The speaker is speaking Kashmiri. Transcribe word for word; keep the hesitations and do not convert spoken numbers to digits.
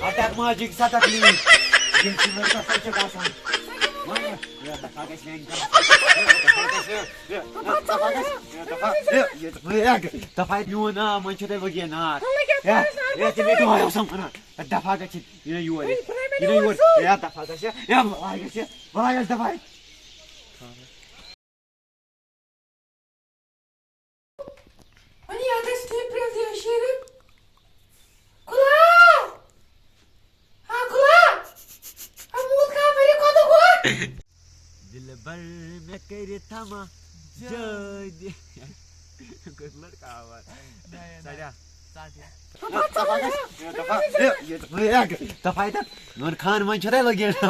اٹک ماجہِ سا تکلیٖف۔ یِم چھِ مےٚ تَتھ سۭتۍ چھِ باسان۔ وۄنۍ، یہِ دفعہ گژھِ میٛانہِ کَتھِ۔ یہِ دفعہ گژھِ، یہِ دفعہ گژھِ، یہِ دفعہ، یہِ، یہِ دفعہ، یہِ دفعہ میون ناو، وۄنۍ چھُ تۄہہِ لوٚگ یہِ نار۔ یہِ، یہِ تہِ مےٚ دۄہَے اوسُم وَنان۔ دفعہ گژھِ، یہِ نہٕ یور، یہِ نہٕ یور۔ یہِ دفعہ گژھِ، یہِ بلاے گژھِ، بلاے گژھِ دفعہ۔ وۄنۍ یہِ گژھِ ٹھیٖک پرٛٮ۪تھ یہِ شیٖرِتھ۔ کُلا! ہا کُلا! ہا موٗد کانٛہہ مٔرِتھ کوٚت گوٚو؟ دِلبر مےٚ کٔرِتھ تھما جٲدِ۔ کُس لڑکہٕ آو؟ سڑیا۔ دفعہ گژھِ، دفعہ، یہِ، یہِ، یہِ، دفعہ ییٚتٮ۪تھ۔ میون خان وۄنۍ چھُ تۄہہِ لٔگِتھ۔